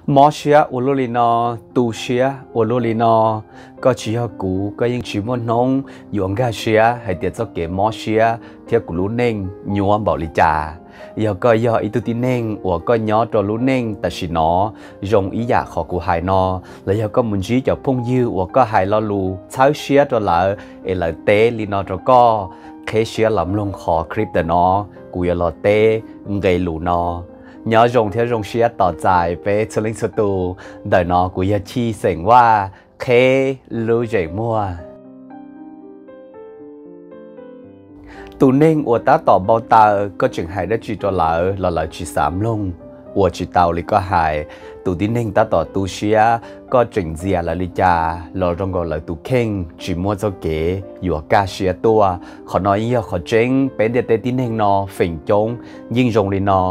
Mob siab ua luaj li no, tu siab ua luaj li no, koj tsis yog kuv, koj yeej tsis muaj hnub yuav nkag siab hais tias txoj kev mob siab thiab kuv lub neej nyuaj npaum li cas. Yog koj yog ib tug tib neeg uas koj nyob rau lub neej tam sim no zoo ib yam qhov kuv hais no, los yog koj mus ntsib cov phooj ywg uas koj hais lo lus txhawb siab rau lawv es lawv teb li no rau koj, qheb siab los mloog qhov clip ntawm no, kuv yuav los teb nqe lus no. Nyob zoo thiab zoo siab tos txais peb txhua leej txhua tus. Ntawm no kuv yog Chij xeem Vaj, qheb lub zeem muag. Tus neeg uas tab tom npau taws, koj tseem hais dab tsi rau lawv los lawv tsis xav mloog, ua tsis tau li koj hais. Tus tib neeg tab tom tu siab, koj tseem ntxias lawv li cas los zoo nkaus lawv tus kheej tsis muaj txoj kev yuav kaj siab tuaj. Qhov no yeej yog qhov tseeb, peb ntiaj teb tib neeg no feem coob yeej zoo li no.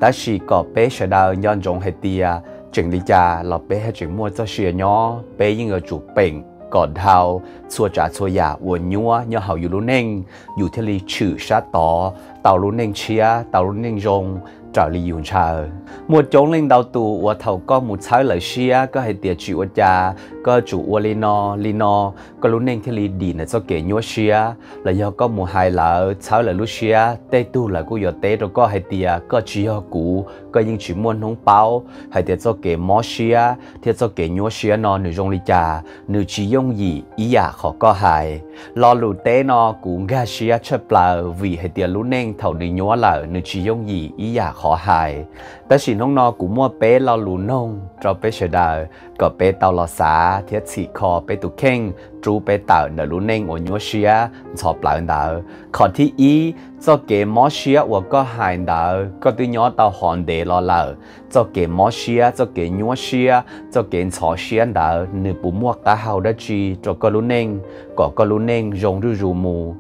Tab sis kom peb sawv daws nco ntsoov hais tias tseem li cas los peb haj tseem muaj txoj sia nyob, peb yeej yuav tsum peem kom dhau txhua tsav txhua yam uas nyuaj nyob hauv yus lub neej, yus thiaj li tshwm sab tod tau lub neej tshiab, tau lub neej zoo raws li yus ntshaw. Muaj coob leej ntau tus uas thaum koj mus txhawb lawv siab, koj hais tias tsis ua cas, koj tsum ua li no li no, koj lub neej thiaj li dim ntawm txoj kev nyuaj siab. Los yog koj mus hais lawv, txhawb lawv lub siab, tej tug lawv kuj yuav teb rau koj hais tias koj tsis yog kuv, koj yeej tsis muaj hnub paub hais tias txoj kev mob siab thiab txoj kev nyuaj siab no nws zoo li cas, nws tsis yooj yim ib yam qhov koj hais. Lo lus teb no kuv nkag siab tshaj plaws vim hais tias lub neej thaum nws nyuaj lawm nws tsis yooj yim ib yam qhov hais. Tab sis hnub no kuv muaj peb lo lus noog rau peb sawv daws kom peb tau los xav thiab txhim kho peb tus kheej, rub peb tawm ntawm lub neej uas nyuaj siab ntxhov plawv ntawd. Qhov thib ib, txoj kev mob siab uas koj hais ntawd koj twb nyob tau hov ntev los lawm. Txoj kev mob siab, txoj kev nyuaj siab, txoj kev ntxhov siab ntawd nws puas muaj qab hau dab tsi rau koj lub neej kom koj lub neej zoo zuj zus mus?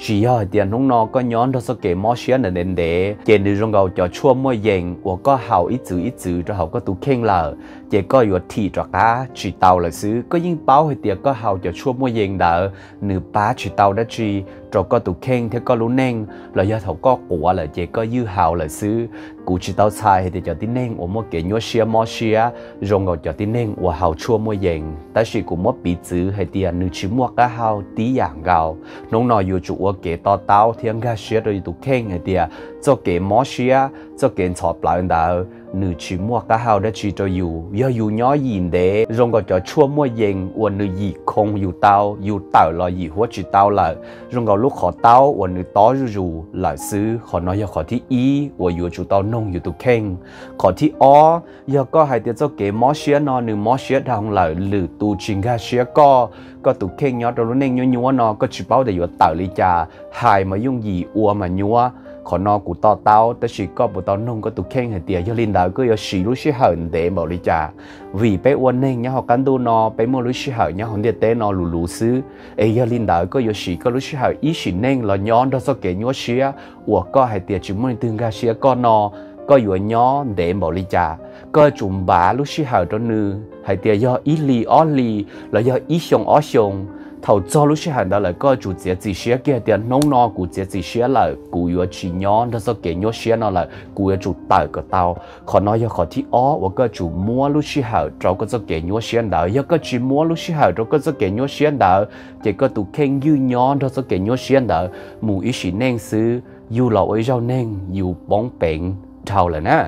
Tsis yog hais tias hnub no koj nyob nrog txoj kev mob siab ntawd ntev ntev ces nws zoo nkaus cov tshuaj muaj yees uas koj haus ib txwv ib txwv rau hauv koj tus kheej lawm, ces koj yuav thim rov qab tsis tau lawm xwb. Koj yeej paub hais tias koj haus cov tshuaj muaj yees ntawd nws pab tsis tau dab tsi rau koj tus kheej thiab koj lub neej, los yog thaum koj quav lawm ces koj ywj haus lawm xwb. Kuv tsis tau txhais hais tias cov tib neeg uas muaj kev nyuaj siab mob siab zoo nkaus cov tib neeg uas haus tshuaj muaj yees, tab sis kuv muab piv txwv hais tias nws tsis muaj qab hau tib yam nkaus. Hnub no yuav tsum ua kev to taub thiab nkag siab rau yus tus kheej hais tias txoj kev mob siab, txoj kev ntxhov plawv ntawd nws tsis muaj qab hau dab tsi rau yus. Yog yus nyob yim ntev zoo nkaus cov tshuaj muaj yees uas nws yim khoo yus tau, yus tawm los yim huab tsis tau lawm, zoo nkaus lub qhov taub uas nws tob zuj zus lawm xwb. Qhov no yog qhov thib ib uas yuav tsum tau noog yus tus kheej. Qhov thib ob, yog koj hais tias txoj kev mob siab no nws mob siab dhau lawm, lwm tus tsis nkag siab koj, koj tus kheej nyob rau lub neej nyuaj nyuaj no koj tsis paub tias yuav tawm li cas, hais mas yooj yim ua mas nyuaj. Qhov no kuv to taub, tab sis koj puas tau noog koj tus kheej hais tias yog li ntawd koj yuav siv lub sij hawm ntev npaum li cas? Vim peb ua neeg nyob hauv qab ntuj no peb muaj lub sij hawm nyob hauv ntiaj teb no luv luv xwb, es yog li ntawd koj yuav siv koj lub sij hawm ib sim neej los nyob nrog txoj kev nyuaj siab uas koj hais tias tsis muaj leej twg nkag siab koj no, koj yuav nyob ntev npaum li cas? Koj yuav tsum npav lub sij hawm rau nws hais tias yog ib hlis ob hlis los yog ib xyoo ob xyoo. Thaum txog lub sij hawm ntawd lawm koj yuav tsum txiav txim siab kiag tias hnub no kuv txiav txim siab lawm, kuv yuav tsis nyob nrog txoj kev nyuaj siab no lawm, kuv yuav tsum tawm kom tau. Qhov no yog qhov thib ob uas koj yuav tsum muab lub sij hawm rau koj txoj kev nyuaj siab ntawd. Yog koj tsis muab lub sij hawm rau koj txoj kev nyuaj siab ntawd, ces koj tus kheej ywj nyob nrog txoj kev nyuaj siab ntawd mus ib sim neej xwb, yug los ua ib zaug neeg yus poob peev dhau lawm na.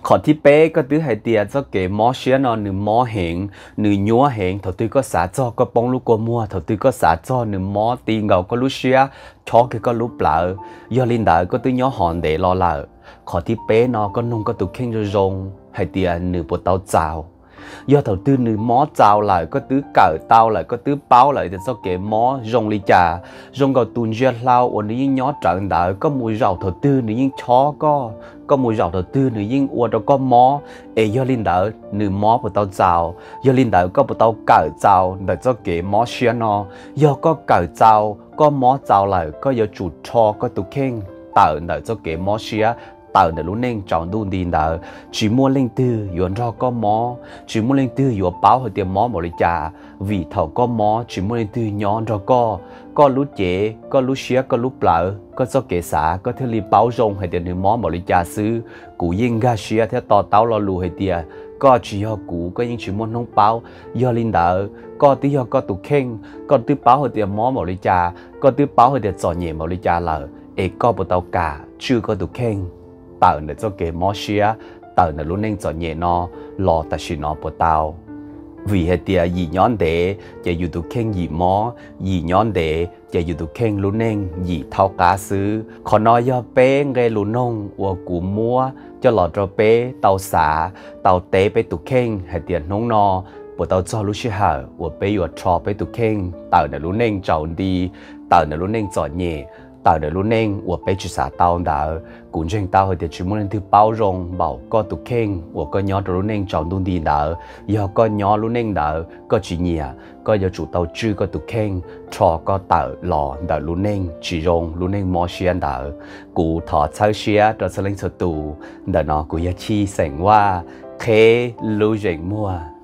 Qhov thib peb, koj twb hais tias txoj kev mob siab no nws mob heev, nws nyuaj heev, thaum twg koj xav txog koj poob lub kua muag, thaum twg koj xav txog nws mob ti nkaus koj lub siab, chob kiag koj lub plawv. Yog li ntawd koj twb nyob hov ntev los lawm. Qhov thib peb no koj noog koj tus kheej zoo zoo hais tias nws puas tau txaus. Yog thaum twg nws mob txaus lawm, koj twb kawm tau lawm, koj twb paub lawm tias txoj kev mob zoo li cas, zoo nkaus tus ntsia hlau uas nws yeej nyob rawv ntawd, koj mus zaum thaum twg nws yeej chob koj, koj mus zaum thaum twg nws yeej ua rau koj mob, es yog li ntawd nws mob puas tau txaus? Yog li ntawd koj puas tau kawm txaus ntawm txoj kev mob siab no? Yog koj kawm txaus, koj mob txaus lawm, koj yuav tsum rho koj tus kheej tawm ntawm txoj kev mob siab, tawm ntawm lub neej tsaus ntuj nti ntawd. Tsis muaj leej twg yuav nrog koj mob, tsis muaj leej twg yuav paub hais tias mob npaum li cas, vim thaum koj mob tsis muaj leej twg nyob nrog koj. Koj lub cev, koj lub siab, koj lub plawv, koj txoj kev xav koj thiaj li paub zoo hais tias nws mob npaum li cas xwb. Kuv yeej nkag siab thiab to taub lo lus hais tias Koj tsis yog kuv, koj yeej tsis muaj hnub paub. Yog li ntawd, koj twb yog koj tus kheej, koj twb paub hais tias mob npaum li cas, koj twb paub hais tias txom nyem npaum li cas lawm, es koj puas tau kam tswj koj tus kheej tawm ntawm txoj kev mob siab, tawm ntawm lub neej txom nyem no los tam sim no puas tau? Vim hais tias yim nyob ntev ces yus tus kheej yim mob, yim nyob ntev ces yus tus kheej lub neej yim thaub qab xwb. Qhov no yog peb nqe lus noog uas kuv muab coj los rau peb tau xav, tau teb peb tus kheej hais tias hnub no puas tau txog lub sij hawm uas peb yuav rho peb tus kheej tawm ntawm lub neej tsaus nti, tawm ntawm lub neej txom nyem, tawm ntawm lub neej uas peb tsis xav tau ntawd. Kuv ntseeg tau hais tias tsis muaj leej twg paub zoo npaum koj tus kheej uas koj nyob rau lub neej tsaus ntuj nti ntawd. Yog koj nyob lub neej ntawd koj tsis nyiam, koj yuav tsum tau tswj koj tus kheej rho koj tawm los ntawm lub neej tsis zoo, lub neej mob siab ntawd. Kuv thov txhawb siab rau txhua leej txhua tus. Ntawm no kuv yog Chij xeem Vaj, qheb lub zeem muag.